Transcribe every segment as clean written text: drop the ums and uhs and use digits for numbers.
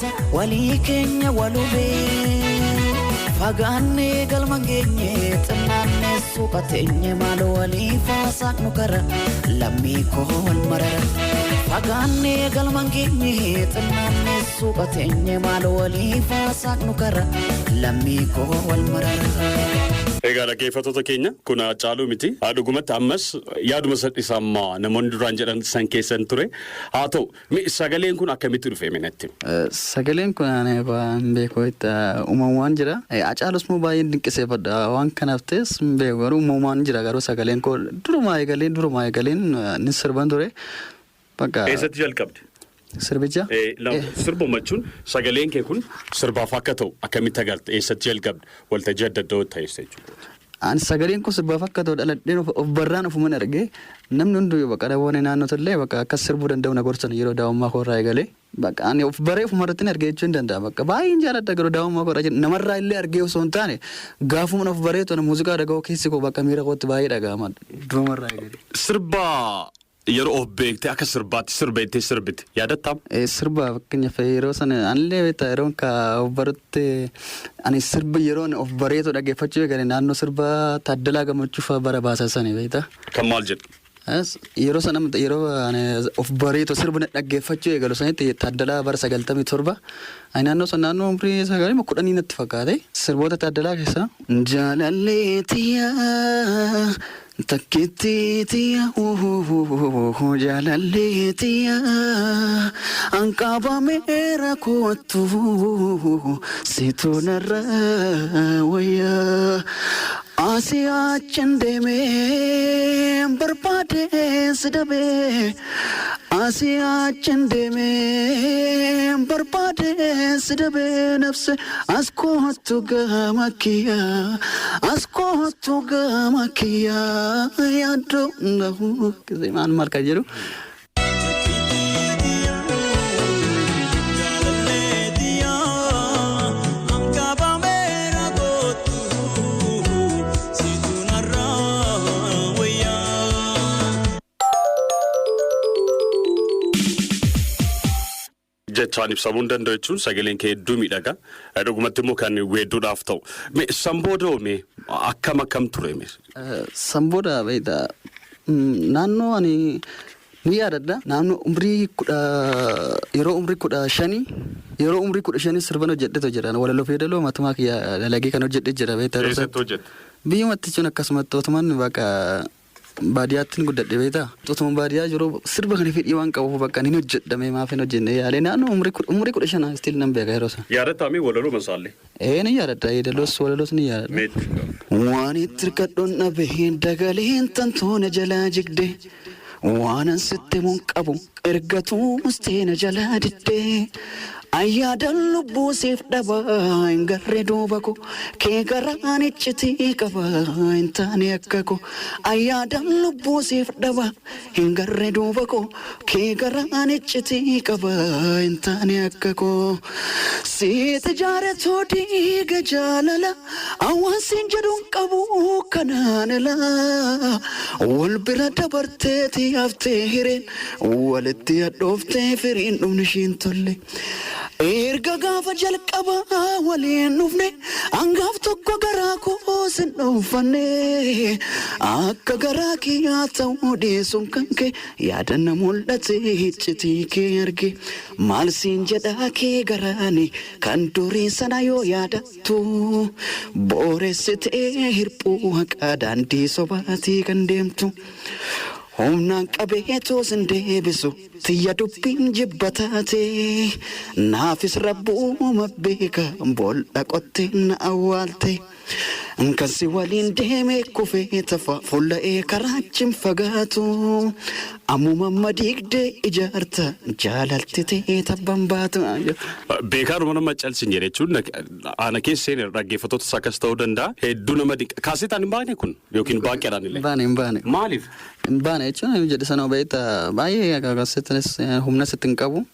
keessa walii keenya walubee fagaannee galma geenye xinnaannee suuqa teenye maal walii faasaaqnu kara lammii koo wal marara fagaannee galma geenye xinnaannee suuqa teenye maal walii faasaaqnu kara lammii koo wal marara. Egaa dhaggeeffattoota keenya kun Haacaaluu miti. Dhugumatti ammas yaaduma isa ammaa namoonni duraan jedhan san keessan ture. Haa ta'u sagaleen kun akkamitti dhufe minatti? Sagaleen kun ani hin beeku uumamumaan jira. Haacaalus immoo baay'een dinqisiifadha. Waan kanaaf ta'es hin beeku garuu uumamumaan jira garuu sagaleen koo durumaa eegaleen ni sirban ture. Bakka Eessatti jalqabde? Sirbicha? Sirbuma jechuun sagaleen kee kun sirbaaf akka ta'u akkamitti agarte? Eessatti jalqabde? Waltajjii adda addaa ta'es jechuudha. Ani sagaleen kun sirbaaf akka ta'u dhaladheen of barraan ofuman argee namni hunduu bakka dhaboonni naannoo illee bakka akkas sirbuu danda'u na gorsan yeroo daa'ummaa koo irraa eegalee. Bakka ani of baree ofuma irratti argee jechuu hin danda'a. Bakka baay'een jaalladha garuu daa'ummaa koo irraa namarraa illee argee osoo hin taane gaafuma of baree tola muuziqaa dhaga'uu keessi koo bakka miira kootti baay'ee dhaga'ama durumarraa eegalee. Sirba yeroo of beektee akka sirbaatti sirbeettee sirbite yaadattaam? Sirba fakkeenyaaf yeroo sana anillee beektaa yeroo ka of barutti ani sirba yeroo of bareetu dhaggeeffachuu eegale naannoo sirba Taaddalaa Gammachuu fa'aa bara baasaa sani beektaa. Kan maal jedhu? Yeroo sana yeroo ani of bareetu sirba dhaggeeffachuu eegalu sanitti Taaddalaa bara 97 ani naannoo sana naannoo umrii 9 10 natti fakkaate sirboota Taaddalaa keessaa. Jaalallee tiyyaa takkitti tiyyaa jaalallee tiyyaa anqabameera kootu situ narra wayyaa asii achin deemee barbaadee si dabee asii achin deemee barbaadee si dabee nafse as kootu gama kiyyaa as kootu gama kiyyaa yaaddoo maal maal kan jedhu. Jechaan ibsamuu hin danda'u jechuun sagaleen kee hedduu miidhaga. Dhugumatti immoo kan weedduudhaaf ta'u. San booda mee akkam akkam ture mee? San booda beektaa naannoo ani ni yaadadha. Naannoo umrii kudha yeroo umrii 15 yeroo umrii 15 sirban hojjedhetu jira. Walaloo fi yeedaloo matumaa kiyya dalagee kan hojjedhe jira beektaa. Eessatti hojjette? Biyyumatti jechuun akkasumatti otuman bakka baadiyyaatti guddadhe beektaa. Otuma baadiyyaa jiru sirba kana fedhii waan qabuuf bakka ni hojjedhame maaf hin hojjenne yaalee naannoo umrii 15 still nan beeka yeroo sana. Yaadattaami walaloo masaallee? Ee, ni yaadadha, yeedaloos walaloos ni yaadadha. Meetti. Waan itti hirkadhuun dhabe dagaleen tantoona jalaa jigde waanan sitti mun qabu ergatuu steena jalaa didde ayyaadan lubbuu siif dhaba hin garree duuba ko kee garaan iccitii qaba hin taane akka ko ayyaadan lubbuu siif dhaba hin garree duuba ko kee garaan iccitii qaba hin taane akka ko siit ijaaretu diiga jaalala awwaansiin jedhuun qabu kanaan ilaa wal bira dabarteeti haftee hireen walitti hadhooftee firiin dhumni ishiin tolle. Erga gaafa jalqaba waliin dhufne hangaaf tokko garaa koo sin dhuunfanne akka garaa kiyyaa ta'uu dhiisuun kan kee yaadanna mul'ate iccitii kee arge maal siin jedhaa kee garaani kan durii sana yoo yaadattu booressitee hirphuu haqaa daandii sobaatii kan deemtu. Humnaan qabeetoo sin deebisu tiyya dubbiin jibba taate naafis rabbuuma beeka boolla qottee na awwaalte. Kan si waliin deeme kufee tafa fulla'ee karaachiin fagaatu ammuma amma diigdee ijaarta jaalalti ta'ee tabban baatu. Beekaadhuma nama calsin jedhe jechuun ana keessa seenee dhaggeeffattoota akkas ta'uu danda'a. Hedduu nama dinqa. Kaasetaan hin baane kun yookiin baanqeedhaan illee? Hin baane, hin baane. Maaliif? Hin baane jechuun jedhe sana beektaa baay'ee kaaseetanis humna sitti hin qabu.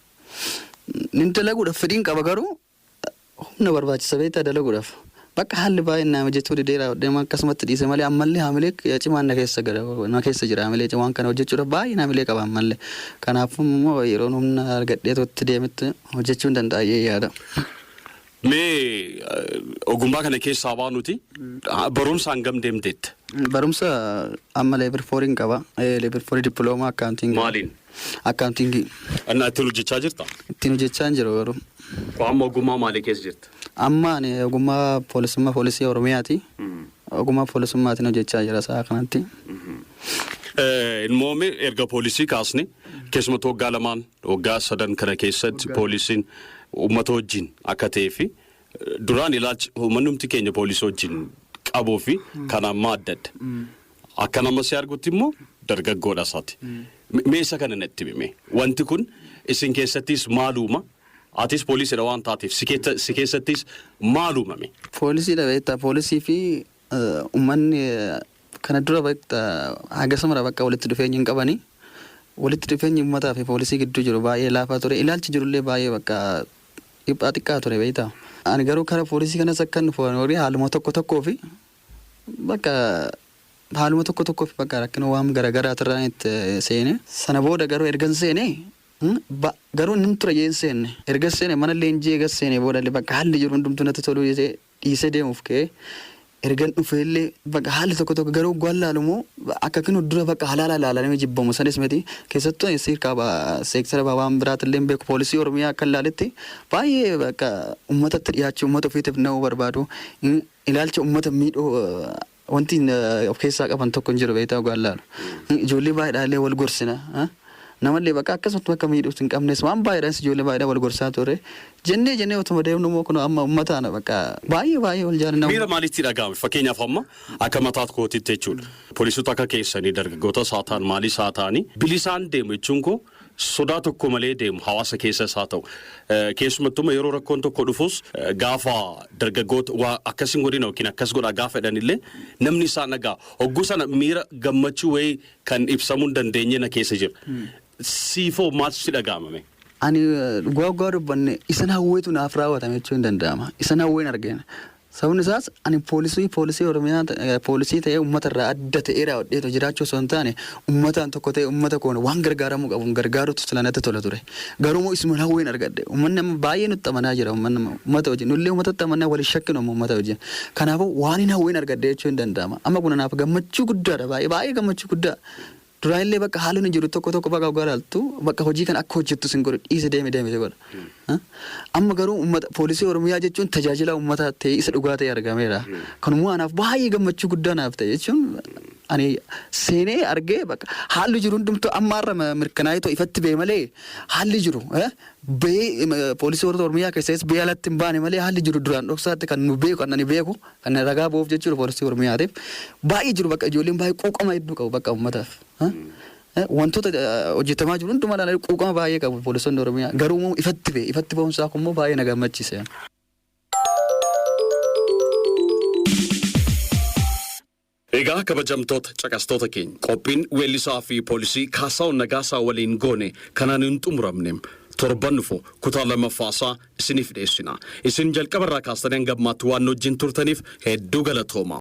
Nin dalaguudhaaf fedhiin qaba garuu humna barbaachisa beektaa dalaguudhaaf. Bakka haalli baay'een naa mijachuu didee raawwadhee akkasumatti dhiise malee ammallee haamilee cimaan na keessa gara na keessa jira haamilee waan kana hojjechuudhaaf baay'een haamilee qaba ammallee. Kanaafuu immoo yeroon humna argadhee itti deemetti hojjechuu hin danda'a yaada. Mee ogummaa kana keessaa baanuti barumsa hangam deemteetta? Barumsa amma level fouriin qaba. Level fourii dippiloomaa accountingii. Maaliin? Accountingii. Innaa ittiin hojjechaa jirta? Ittiin hojjechaa hin jiru garuu. Amma ogummaa maalii keessa jirta? Amma ani ogummaa poolisummaa poolisii Oromiyaati. Ogummaa poolisummaatiin hojjechaa jira sa'a kanatti. Ilmoome erga poolisii kaasne keessumattuu waggaa 2n waggaa 3n kana keessatti poolisiin uummata wajjin akka ta'ee fi duraan ilaalchi uummanni keenya poolisii wajjin qabuu fi kan ammaa adda adda. Akka nama si argutti immoo dargaggoodha isaati. Mee isa kana natti himi. Wanti kun isin keessattis maal uuma? Atis poolisiidha waan taateef si keessattis maal uumame? Poolisiidha beektaa, poolisii fi uummanni kana dura beektaa haga mara bakka walitti dhufeenya hin qabani. Walitti dhufeenyi uummataa fi poolisii gidduu jiru baay'ee laafaa ture. Ilaalchi jirullee baay'ee bakka dhiphaa xiqqaa ture beektaa. Ani garuu kara poolisii kanas akka inni horii haaluma tokko tokkoo fi bakka haaluma tokko tokkoo fi bakka rakkina waan garaagaraatirraan itti seene. Sana booda garuu ergan seene garuu inni ture jeen seenne. Erga seene mana leenjii eega seene booda bakka haalli jiru hundumtuu natti toluu dhiisee deemuuf ka'ee ergan dhufeellee bakka haalli tokko tokko garuu gwaan laalumoo akka kinu dura bakka halaala ilaalamee jibbamu sanis miti, keessattuu siirkaa seektara waan biraatillee hin beeku, poolisii Oromiyaa akka ilaaletti baay'ee bakka uummatatti dhiyaachuu, uummata ofiitiif na'uu barbaadu, ilaalcha uummata miidhuu wanti of keessaa qaban tokko hin jiru beektaa gwaan laalu. Ijoollee baay'eedhaallee wal gorsina. Namallee bakka akkasumatti bakka miidhuus hin qabnes waan baay'eedhaan ijoollee baay'eedhaan wal gorsaa ture. Jennee jennee otuma deemnu immoo kun amma uummataan bakka baay'ee baay'ee wal jaalanna. Miira maalitti dhaga'ame? Fakkeenyaaf amma akka mataa kootitti jechuudha. Poolisoota akka keessanii dargaggoota isaa ta'an maalis haa ta'anii bilisaan deemu jechuun koo sodaa tokko malee deemu hawaasa keessas haa ta'u. Keessumattuu yeroo rakkoon tokko dhufus gaafa dargaggoota waa akkas hin godhina yookiin akkas godhaa gaafa jedhanillee namni isaan dhagaa. Hogguu sana miira gammachuu wayii kan ibsamuu hin dandeenye na keessa jira. Siifoo maaltu si dhaga'amame? Ani dhugaa dhugaa dubbanne isan hawweetu naaf raawwatame jechuun hin danda'ama. Isan hawween argina. Sababni isaas ani poolisii Oromiyaa poolisii ta'ee uummata irraa adda ta'ee raawwadheetu jiraachuu osoo hin taane uummataan tokko ta'ee uummata koon waan gargaaramuu qabu gargaarutu sila natti tola ture. Garuu immoo isuma hawween argadhe. Uummanni amma baay'ee nutti amanaa jira uummanni uummata wajjin. Nullee uummatatti amanaa waliin shakkinu amma uummata wajjin. Kanaafuu waan hin hawween argadhe jechuun hin danda'ama. Amma kun anaaf gammachuu guddaadha, baay'ee baay'ee gammachuu guddaa. Duraan illee bakka haalonni jiru tokko tokko bakka dhugaa ilaaltu bakka hojii kana akka hojjettu sin godhu, dhiise deeme deeme si godha. Amma garuu uummata poolisii Oromiyaa jechuun tajaajila uummataa ta'e isa dhugaa ta'e argameera. Kanummoo anaaf baay'ee gammachuu guddaa naaf ta'e jechuun ani seenee argee bakka haalli jiru hundumtuu amma har'a mirkanaa'ee ifatti ba'e malee haalli jiru ba'ee poolisii Oromiyaa keessas ba'ee alatti hin baane malee haalli jiru duraan dhoksaatti kan nu beeku, kan ani beeku, kan ragaa ba'uuf jechuudha poolisii Oromiyaatiif baay'ee jiru, bakka ijoolleen baay'ee quuqama hedduu qabu bakka uummataaf. Wantoota hojjetamaa jiru hundumaa ilaalanii quuqama baay'ee qabu poolisoonni Oromiyaa, garuu immoo ifatti ba'e, ifatti ba'uun isaa immoo baay'ee na gammachiise. Egaa kabajamtoota caqastoota keenya, qophiin weellisaa fi poolisii Kaasaawun Nagaasaa waliin goone kanaan hin xumuramne. Torban dhufu kutaa lammaffaasaa isiniif dhiyeessina. Isin jalqabarraa kaastanii hanga ammaatti waan wajjin turtaniif hedduu galatooma.